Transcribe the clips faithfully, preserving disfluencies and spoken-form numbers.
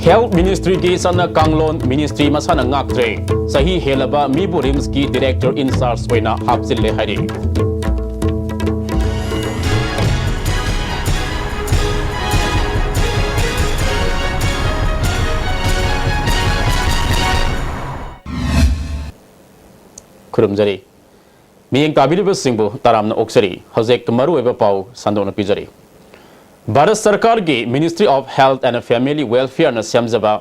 Health Ministry ꯒꯤ ꯆꯠꯅ ꯀꯥꯡꯂꯣꯟ Ministry ꯃꯁꯥꯅ ꯉꯥꯛꯇ꯭ꯔꯦ꯫ ꯆꯍꯤ ꯍꯦꯜꯂꯕ ꯃꯤꯕꯨ RIMS ꯀꯤ Director in Charge ꯑꯣꯏꯅ ꯍꯥꯞꯆꯤꯜꯂꯦ ꯍꯥꯏꯔꯤ꯫ ꯈꯨꯔꯨꯝꯖꯔꯤ꯫ ꯃꯤꯠꯌꯦꯡ ꯇꯥꯕꯤꯔꯤꯕꯁꯤꯡꯕꯨ ꯇꯔꯥꯝꯅ ꯑꯣꯛꯆꯔꯤ꯫ ꯍꯧꯖꯤꯛ ꯃꯔꯨꯑꯣꯏꯕ ꯄꯥꯎ ꯁꯟꯗꯣꯛꯅ ꯄꯤꯖꯔꯤ꯫ ꯚꯥꯔꯠ ꯁꯔꯀꯥꯔꯒꯤ Ministry of Health and Family Welfare ꯅ ꯁꯦꯝꯖꯕ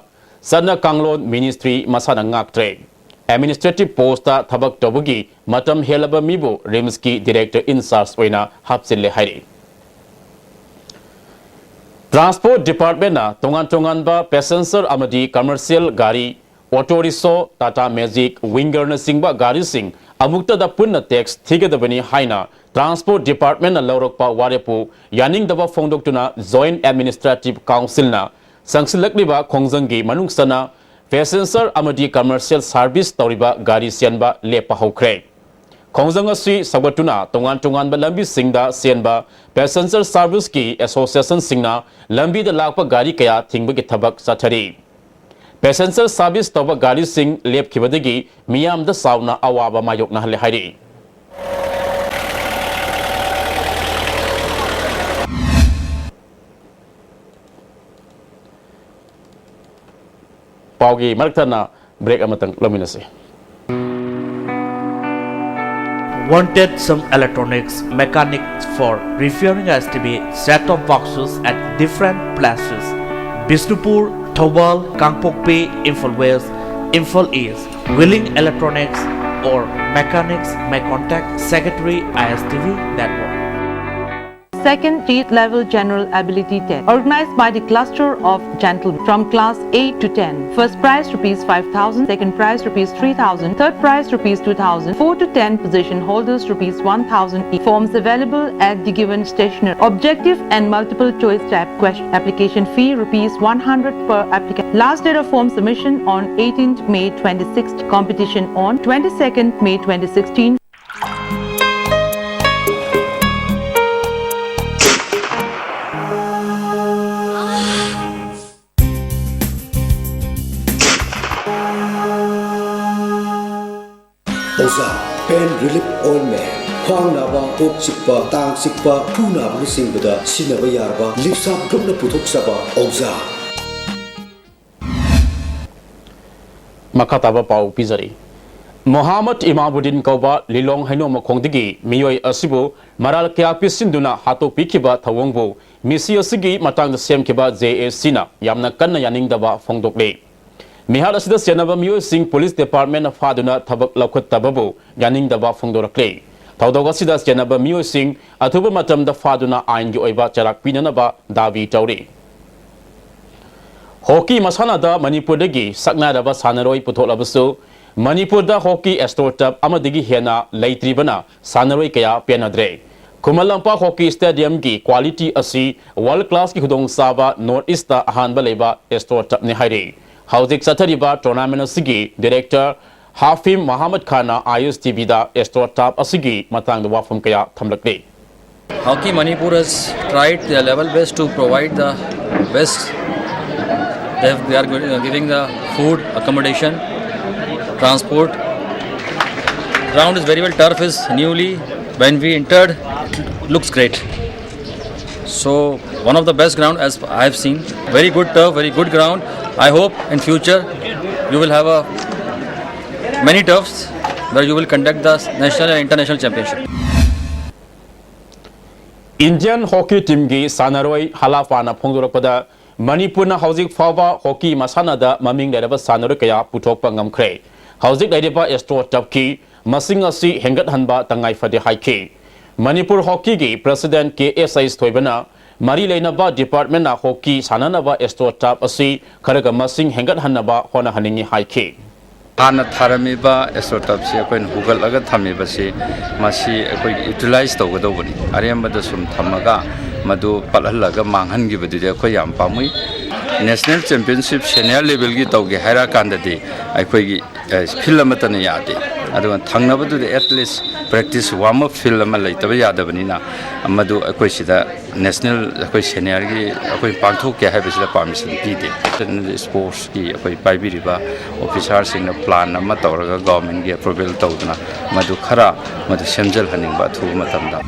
ꯆꯠꯅ ꯀꯥꯡꯂꯣꯟ Ministry ꯃꯁꯥꯅ ꯉꯥꯛꯇ꯭ꯔꯦ꯫ Administrative post ꯇ ꯊꯕꯛ ꯇꯧꯕꯒꯤ ꯃꯇꯝ ꯍꯦꯜꯂꯕ ꯃꯤꯕꯨ RIMS ꯀꯤ Director in Charge ꯑꯣꯏꯅ ꯍꯥꯞꯆꯤꯜꯂꯦ ꯍꯥꯏꯔꯤ꯫ Transport Department ꯅ ꯇꯣꯉꯥꯟ ꯇꯣꯉꯥꯟꯕ passenger ꯑꯃꯗꯤ commercial ꯒꯥꯔꯤ, auto rickshaw, Tata Magic, Winger ꯅꯆꯤꯡꯕ ꯒꯥꯔꯤꯁꯤꯡ ꯑꯃꯨꯛꯇꯗ ꯄꯨꯟꯅ tax ꯊꯤꯒꯗꯕꯅꯤ ꯍꯥꯏꯅ Transport Department ꯅ ꯂꯧꯔꯛꯄ ꯋꯥꯔꯦꯞꯄꯨ ꯌꯥꯅꯤꯡꯗꯕ ꯐꯣꯡꯗꯣꯛꯇꯨꯅ Joint Administrative Council ꯅ ꯆꯪꯁꯤꯜꯂꯛꯂꯤꯕ ꯈꯣꯡꯖꯪꯒꯤ ꯃꯅꯨꯡ ꯆꯟꯅ passenger ꯑꯃꯗꯤ commercial service ꯇꯧꯔꯤꯕ ꯒꯥꯔꯤ ꯆꯦꯟꯕ ꯂꯦꯞꯄ ꯍꯧꯈ꯭ꯔꯦ꯫ ꯈꯣꯡꯖꯪ ꯑꯁꯤ ꯁꯧꯒꯠꯇꯨꯅ ꯇꯣꯉꯥꯟ ꯇꯣꯉꯥꯟꯕ ꯂꯝꯕꯤꯁꯤꯡꯗ ꯆꯦꯟꯕ passenger service ꯀꯤ association ꯁꯤꯡꯅ ꯂꯝꯕꯤꯗ ꯂꯥꯛꯄ ꯒꯥꯔꯤ ꯀꯌꯥ ꯊꯤꯡꯕꯒꯤ ꯊꯕꯛ ꯆꯠꯊꯔꯤ꯫ Passenger service ꯇꯧꯕ ꯒꯥꯔꯤꯁꯤꯡ ꯂꯦꯞꯈꯤꯕꯗꯒꯤ ꯃꯤꯌꯥꯝꯗ ꯆꯥꯎꯅ ꯑꯋꯥꯕ ꯃꯥꯌꯣꯛꯅꯍꯜꯂꯦ ꯍꯥꯏꯔꯤ꯫ ꯄꯥꯎꯒꯤ ꯃꯔꯛꯇꯅ break ꯑꯃꯇꯪ ꯂꯧꯃꯤꯟꯅꯁꯤ꯫ Wanted some electronics mechanics for repairing S T V set-top boxes at different places: Bishnupur, Thoubal, Kangpokpi, Imphal West, Imphal East. Willing Electronics or mechanics may contact Secretary I S T V Network. Second state level general ability test organized by the cluster of gentlemen from class eight to ten. First prize rupees five thousand, second prize rupees three thousand, third prize rupees two thousand, four to ten position holders rupees one thousand each. Forms available at the given stationer. Objective and multiple choice type question. Application fee rupees one hundred per applicant. Last date of form submission on eighteenth May twenty-sixth. Competition on twenty-second May twenty sixteen. ꯆꯤꯛꯄ, ꯇꯥꯡ ꯆꯤꯛꯄ, ꯈꯨ ꯅꯥꯕꯅꯆꯤꯡꯕꯗ ꯁꯤꯖꯤꯟꯅꯕ ꯌꯥꯔꯕ ꯂꯤꯞꯁꯥꯞ ꯒ꯭ꯔꯨꯞꯅ ꯄꯨꯊꯣꯛꯆꯕ ꯑꯣꯖꯥ꯫ ꯃꯈꯥ ꯇꯥꯕ ꯄꯥꯎ ꯄꯤꯖꯔꯤ꯫ ꯃꯣꯍꯥꯃꯗ ꯏꯃꯥꯃꯨꯗꯤꯟ ꯀꯧꯕ ꯂꯤꯂꯣꯡ ꯍꯩꯅꯧ ꯃꯈꯣꯡꯗꯒꯤ ꯃꯤꯑꯣꯏ ꯑꯁꯤꯕꯨ ꯃꯔꯥꯜ ꯀꯌꯥ ꯄꯤꯁꯤꯟꯗꯨꯅ ꯍꯥꯠꯇꯣꯛꯄꯤꯈꯤꯕ ꯊꯧꯑꯣꯡꯕꯨ ꯃꯤꯁꯤ ꯑꯁꯤꯒꯤ ꯃꯇꯥꯡꯗ ꯁꯦꯝꯈꯤꯕ ꯖꯦ ꯑꯦ ꯁꯤꯅ ꯌꯥꯝꯅ ꯀꯟꯅ ꯌꯥꯅꯤꯡꯗꯕ ꯐꯣꯡꯗꯣꯛꯂꯤ꯫ ꯃꯤꯍꯥꯠ ꯑꯁꯤꯗ ꯆꯦꯟꯅꯕ ꯃꯤꯑꯣꯏꯁꯤꯡ ꯄꯨꯂꯤꯁ ꯗꯤꯄꯥꯔꯠꯃꯦꯟꯅ ꯐꯥꯗꯨꯅ ꯊꯕꯛ ꯂꯧꯈꯠꯇꯕꯕꯨ ꯌꯥꯅꯤꯡꯗꯕ ꯐꯣꯡꯗꯣꯔꯛꯂꯤ꯫ ꯊꯧꯗꯣꯛ ꯑꯁꯤꯗ ꯆꯦꯟꯅꯕ ꯃꯤꯑꯣꯏꯁꯤꯡ ꯑꯊꯨꯕ ꯃꯇꯝꯗ ꯐꯥꯗꯨꯅ ꯑꯥꯏꯟꯒꯤ ꯑꯣꯏꯕ ꯆꯩꯔꯥꯛ ꯄꯤꯅꯅꯕ ꯗꯥꯕꯤ ꯇꯧꯔꯤ꯫ ꯍꯣꯀꯤ ꯃꯁꯥꯟꯅꯗ ꯃꯅꯤꯄꯨꯔꯗꯒꯤ ꯁꯛꯅꯥꯏꯔꯕ ꯁꯥꯟꯅꯔꯣꯏ ꯄꯨꯊꯣꯛꯂꯕꯁꯨ, ꯃꯅꯤꯄꯨꯔꯗ ꯍꯣꯀꯤ ꯑꯦꯁꯇ꯭ꯔꯣ ꯇꯔꯐ ꯑꯃꯗꯒꯤ ꯍꯦꯟꯅ ꯂꯩꯇ꯭ꯔꯤꯕꯅ ꯁꯥꯟꯅꯔꯣꯏ ꯀꯌꯥ ꯄꯦꯟꯅꯗ꯭ꯔꯦ꯫ ꯈꯨꯃꯟ ꯂꯝꯄꯥꯛ ꯍꯣꯀꯤ ꯁ꯭ꯇꯦꯗꯤꯌꯝꯒꯤ ꯀ꯭ꯋꯥꯂꯤꯇꯤ ꯑꯁꯤ ꯋꯥꯔꯜꯗ ꯀ꯭ꯂꯥꯁꯀꯤ ꯈꯨꯗꯣꯡꯆꯥꯕ ꯅꯣꯔꯠ ꯏꯁꯇ ꯑꯍꯥꯟꯕ ꯂꯩꯕ ꯑꯦꯁꯇ꯭ꯔꯣ ꯇꯔꯐꯅꯤ ꯍꯥꯏꯔꯤ꯫ ꯍꯧꯖꯤꯛ ꯆꯠꯊꯔꯤꯕ ꯇꯣꯔꯅꯥꯃꯦꯟ ꯑꯁꯤꯒꯤ ꯗꯤꯔꯦꯛꯇꯔ ꯍꯥꯐꯤꯝ ꯃꯣꯍꯥꯃꯗ ꯈꯥꯟꯅ ꯑꯥꯏ ꯑꯦꯁ ꯇꯤ ꯚꯤꯗ ꯑꯦꯁꯇ꯭ꯔꯣ ꯇꯔꯐ ꯑꯁꯤꯒꯤ ꯃꯇꯥꯡꯗ ꯋꯥꯐꯝ ꯀꯌꯥ ꯊꯝꯂꯛꯂꯤ꯫ Hockey Manipur has tried their level best to provide the best. They, have, they are giving the food, accommodation, transport. Ground is very well. Turf is newly, when we entered, it looks great. So one of the best ground as I have seen. Very good turf, very good ground. I hope in future you will have a many turfs where you will conduct the national and international championship. Indian hockey ꯇꯤꯝꯒꯤ ꯁꯥꯟꯅꯔꯣꯏ ꯍꯂꯥꯐꯥꯅ ꯐꯣꯡꯗꯣꯔꯛꯄꯗ, ꯃꯅꯤꯄꯨꯔꯅ ꯍꯧꯖꯤꯛ ꯐꯥꯎꯕ hockey ꯃꯁꯥꯟꯅꯗ ꯃꯃꯤꯡ ꯂꯩꯔꯕ ꯁꯥꯟꯅꯔꯣꯏ ꯀꯌꯥ ꯄꯨꯊꯣꯛꯄ ꯉꯝꯈ꯭ꯔꯦ꯫ ꯍꯧꯖꯤꯛ ꯂꯩꯔꯤꯕ ꯑꯦꯁꯇ꯭ꯔꯣ ꯇꯔꯐꯀꯤ ꯃꯁꯤꯡ ꯑꯁꯤ ꯍꯦꯟꯒꯠꯍꯟꯕ ꯇꯉꯥꯏ ꯐꯗꯦ ꯍꯥꯏꯈꯤ꯫ ꯃꯅꯤꯄꯨꯔ ꯍꯣꯀꯤꯒꯤ ꯄ꯭ꯔꯦꯁꯤꯗꯦꯟꯠ ꯀꯦ ꯑꯦꯁ ꯑꯩꯆ ꯊꯣꯏꯕꯅ ꯃꯔꯤ ꯂꯩꯅꯕ ꯗꯤꯄꯥꯔꯠꯃꯦꯟꯠꯅ ꯍꯣꯀꯤ ꯁꯥꯟꯅꯅꯕ ꯑꯦꯁꯇ꯭ꯔꯣ ꯇꯔꯐ ꯑꯁꯤ ꯈꯔꯒ ꯃꯁꯤꯡ ꯍꯦꯟꯒꯠꯍꯟꯅꯕ ꯍꯣꯠꯅꯍꯟꯅꯤꯡꯏ ꯍꯥꯏꯈꯤ꯫ ꯍꯥꯟꯅ ꯊꯥꯔꯝꯃꯤꯕ ꯑꯦꯁꯇ꯭ꯔꯣ ꯇꯔꯐꯁꯤ ꯑꯩꯈꯣꯏꯅ ꯍꯨꯒꯠꯂꯒ ꯊꯝꯃꯤꯕꯁꯤ, ꯃꯁꯤ ꯑꯩꯈꯣꯏꯒꯤ ꯌꯨꯇꯤꯂꯥꯏꯖ ꯇꯧꯒꯗꯧꯕꯅꯤ꯫ ꯑꯔꯦꯝꯕꯗ ꯁꯨꯝ ꯊꯝꯃꯒ ꯃꯗꯨ ꯄꯠꯍꯜꯂꯒ ꯃꯥꯡꯍꯟꯈꯤꯕꯗꯨꯗꯤ ꯑꯩꯈꯣꯏ ꯌꯥꯝ ꯄꯥꯝꯃꯨꯏ꯫ ꯅꯦꯁꯅꯦꯜ ꯆꯦꯝꯄꯤꯌꯟꯁꯤꯞ ꯁꯦꯅꯤꯌꯔ ꯂꯦꯚꯦꯜꯒꯤ ꯇꯧꯒꯦ ꯍꯥꯏꯔꯀꯥꯟꯗꯗꯤ ꯑꯩꯈꯣꯏꯒꯤ, ꯑꯦ, ꯐꯤꯜ ꯑꯃꯠꯇꯅ ꯌꯥꯗꯦ꯫ ꯑꯗꯨꯒ ꯊꯪꯅꯕꯗꯨꯗ at least practice warm up field ꯑꯃ ꯂꯩꯇꯕ ꯌꯥꯗꯕꯅꯤꯅ, ꯃꯗꯨ ꯑꯩꯈꯣꯏ ꯁꯤꯗ national ꯑꯩꯈꯣꯏ seniorꯒꯤ ꯑꯩꯈꯣꯏ ꯄꯥꯡꯊꯣꯛꯀꯦ ꯍꯥꯏꯕꯁꯤꯗ permission ꯄꯤꯗꯦ꯫ Sportsꯀꯤ ꯑꯩꯈꯣꯏ ꯄꯥꯏꯕꯤꯔꯤꯕ officerꯁꯤꯡꯅ plan ꯑꯃ ꯇꯧꯔꯒ governmentꯀꯤ approval ꯇꯧꯗꯨꯅ ꯃꯗꯨ ꯈꯔ ꯃꯗꯨ ꯁꯦꯝꯖꯤꯜꯍꯟꯅꯤꯡꯕ ꯑꯊꯨꯕ ꯃꯇꯝꯗ꯫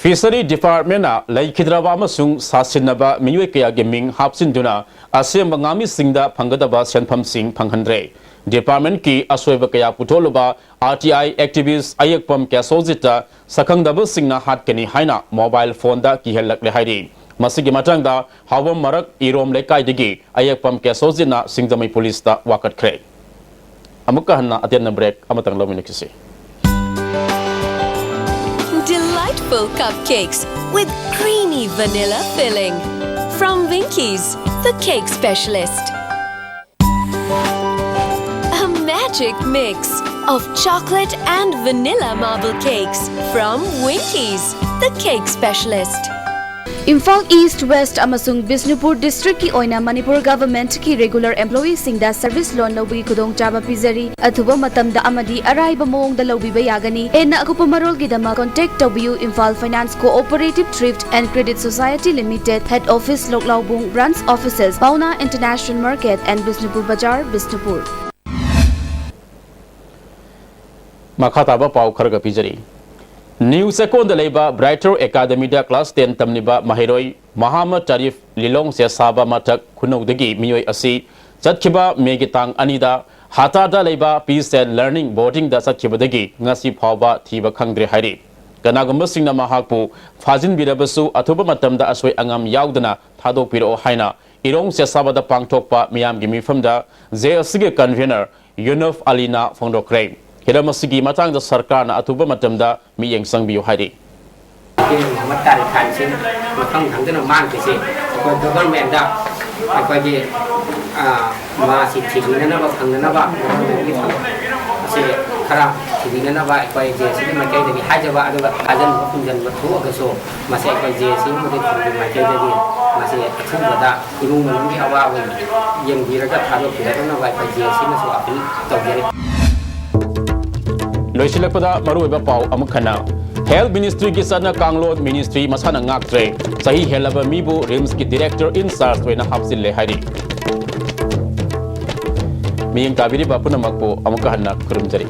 Fishery Departmentꯅ ꯂꯩꯈꯤꯗ꯭ꯔꯕ ꯑꯃꯁꯨꯡ ꯁꯥꯁꯤꯟꯅꯕ ꯃꯤꯑꯣꯏ ꯀꯌꯥꯒꯤ ꯃꯤꯡ ꯍꯥꯞꯆꯤꯟꯗꯨꯅ ꯑꯁꯦꯡꯕ ꯉꯥꯃꯤꯁꯤꯡꯗ ꯐꯪꯒꯗꯕ ꯁꯦꯟꯐꯝꯁꯤꯡ ꯐꯪꯍꯟꯗ꯭ꯔꯦ꯫ Departmentꯀꯤ ꯑꯁꯣꯏꯕ ꯀꯌꯥ ꯄꯨꯊꯣꯛꯂꯨꯕ RTI activist ꯑꯌꯦꯛꯄꯝ ꯀꯦꯁꯣꯖꯤꯠꯇ ꯁꯛꯈꯪꯗꯕꯁꯤꯡꯅ ꯍꯥꯠꯀꯅꯤ ꯍꯥꯏꯅ mobile phoneꯗ ꯀꯤꯍꯜꯂꯛꯂꯦ ꯍꯥꯏꯔꯤ꯫ ꯃꯁꯤꯒꯤ ꯃꯇꯥꯡꯗ ꯍꯥꯎꯕꯝ ꯃꯔꯛ ꯏꯔꯣꯝ ꯂꯩꯀꯥꯏꯗꯒꯤ ꯑꯌꯦꯛꯄꯝ ꯀꯦꯁꯣꯖꯤꯠꯅ ꯁꯤꯡꯖꯃꯩ ꯄꯨꯂꯤꯁꯇ ꯋꯥꯀꯠꯈ꯭ꯔꯦ꯫ ꯑꯃꯨꯛꯀ ꯍꯟꯅ ꯑꯇꯦꯟꯕ break ꯑꯃꯇꯪ ꯂꯧꯃꯤꯟꯅꯈꯤꯁꯤ꯫ Delightful cupcakes with creamy vanilla filling. From Winkies, the cake specialist. A magic mix of chocolate and vanilla marble cakes from Winkies, the cake specialist. Imphal east, West ꯑꯃꯁꯨꯡ ꯕꯤꯁꯅꯨꯄꯨꯔ district ꯀꯤ ꯑꯣꯏꯅ ꯃꯅꯤꯄꯨꯔ government ꯀꯤ regular employee ꯁꯤꯡꯗ service loan ꯂꯧꯕꯒꯤ ꯈꯨꯗꯣꯡꯆꯥꯕ ꯄꯤꯖꯔꯤ꯫ ꯑꯊꯨꯕ ꯃꯇꯝꯗ ꯑꯃꯗꯤ ꯑꯔꯥꯏꯕ ꯃꯑꯣꯡꯗ ꯂꯧꯕꯤꯕ ꯌꯥꯒꯅꯤ꯫ ꯍꯦꯟꯅ ꯑꯀꯨꯞꯄ ꯃꯔꯣꯜꯒꯤꯗꯃꯛ contact ꯇꯧꯕꯤꯌꯨ, Imphal Finance Cooperative Thrift and Credit Society Limited, Head Office, ꯂꯣꯛꯂꯥꯎꯕꯨꯡ, Branch Offices, Paona International Market and Bishnupur Bazar, Bishnupur. ꯃꯈꯥ ꯇꯥꯕ ꯄꯥꯎ ꯈꯔꯒ ꯄꯤꯖꯔꯤ꯫ ꯅ꯭ꯌꯨ ꯆꯦꯛꯀꯣꯟꯗ ꯂꯩꯕ Brighter Academy ꯗ class ten ꯇꯝꯂꯤꯕ ꯃꯍꯩꯔꯣꯏ ꯃꯣꯍꯥꯃꯗ ꯇꯥꯔꯤꯐ ꯂꯤꯂꯣꯡ ꯆꯦꯁꯥꯕ ꯃꯊꯛ ꯈꯨꯅꯧꯗꯒꯤ ꯃꯤꯑꯣꯏ ꯑꯁꯤ ꯆꯠꯈꯤꯕ ꯃꯦꯒꯤ ꯇꯥꯡ ꯑꯅꯤꯗ ꯍꯥꯇꯥꯗ ꯂꯩꯕ Peace and Learning boarding ꯗ ꯆꯠꯈꯤꯕꯗꯒꯤ ꯉꯁꯤ ꯐꯥꯎꯕ ꯊꯤꯕ ꯈꯪꯗ꯭ꯔꯦ ꯍꯥꯏꯔꯤ꯫ ꯀꯅꯥꯒꯨꯝꯕꯁꯤꯡꯅ ꯃꯍꯥꯛꯄꯨ ꯐꯥꯖꯤꯟꯕꯤꯔꯕꯁꯨ ꯑꯊꯨꯕ ꯃꯇꯝꯗ ꯑꯁꯣꯏ ꯑꯉꯥꯝ ꯌꯥꯎꯗꯅ ꯊꯥꯗꯣꯛꯄꯤꯔꯛꯑꯣ ꯍꯥꯏꯅ ꯏꯔꯣꯡ ꯆꯦꯁꯥꯕꯗ ꯄꯥꯡꯊꯣꯛꯄ ꯃꯤꯌꯥꯝꯒꯤ ꯃꯤꯐꯝꯗ JAC ꯒꯤ convener ꯌꯨꯅꯨꯐ ꯑꯂꯤꯅ ꯐꯣꯡꯗꯣꯛꯈ꯭ꯔꯦ꯫ ꯍꯤꯔꯝ ꯑꯁꯤꯒꯤ ꯃꯇꯥꯡꯗ ꯁꯔꯀꯥꯔꯅ ꯑꯊꯨꯕ ꯃꯇꯝꯗ ꯃꯤꯠꯌꯦꯡ ꯆꯪꯕꯤꯌꯨ ꯍꯥꯏꯔꯤ꯫ ꯃꯣꯍꯃꯗ ꯇꯥꯔꯤꯛ ꯈꯥꯟꯁꯤ ꯃꯐꯝ ꯈꯪꯗꯅ ꯃꯥꯡꯈꯤꯁꯦ ꯑꯩꯈꯣꯏ government ꯗ ꯑꯩꯈꯣꯏꯒꯤ ꯃꯥꯁꯤ ꯊꯤꯕꯤꯅꯅꯕ ꯐꯪꯅꯅꯕ government ꯀꯤ ꯊꯕꯛ ꯑꯁꯤ ꯈꯔ ꯊꯤꯕꯤꯅꯅꯕ ꯑꯩꯈꯣꯏ ꯖꯦ ꯑꯦ ꯁꯤꯒꯤ ꯃꯥꯏꯀꯩꯗꯒꯤ ꯍꯥꯏꯖꯕ, ꯑꯗꯨꯒ ꯊꯥꯖꯅꯕ ꯈꯨꯝꯖꯟꯕ ꯊꯣꯛꯑꯒꯁꯨ ꯃꯁꯤ ꯑꯩꯈꯣꯏ ꯖꯦ ꯑꯦ ꯁꯤ ꯑꯃꯗꯤ ꯈꯨꯟꯒꯤ ꯃꯥꯏꯀꯩꯗꯒꯤ ꯃꯁꯤ ꯑꯊꯨꯕꯗ ꯏꯃꯨꯡ ꯃꯅꯨꯡꯒꯤ ꯑꯋꯥꯕ ꯌꯦꯡꯕꯤꯔꯒ ꯊꯥꯗꯣꯛꯄꯤꯔꯛꯅꯕ ꯑꯩꯈꯣꯏ ꯖꯦ ꯑꯦ ꯁꯤꯅꯁꯨ ꯑꯥꯄꯤꯜ ꯇꯧꯖꯔꯤ꯫ ꯂꯣꯏꯁꯤꯜꯂꯛꯄꯗ ꯃꯔꯨꯑꯣꯏꯕ ꯄꯥꯎ ꯑꯃꯨꯛ ꯍꯟꯅ꯫ Health Ministryꯒꯤ ꯆꯠꯅ ꯀꯥꯡꯂꯣꯟ ministry ꯃꯁꯥꯅ ꯉꯥꯛꯇ꯭ꯔꯦ꯫ ꯆꯍꯤ ꯍꯦꯜꯂꯕ ꯃꯤꯕꯨ RIMSꯀꯤ director in charge ꯑꯣꯏꯅ ꯍꯥꯞꯆꯤꯜꯂꯦ ꯍꯥꯏꯔꯤ꯫ ꯃꯤꯠꯌꯦꯡ ꯇꯥꯕꯤꯔꯤꯕ ꯄꯨꯝꯅꯃꯛꯄꯨ ꯑꯃꯨꯛꯀ ꯍꯟꯅ ꯈꯨꯔꯨꯝꯖꯔꯤ꯫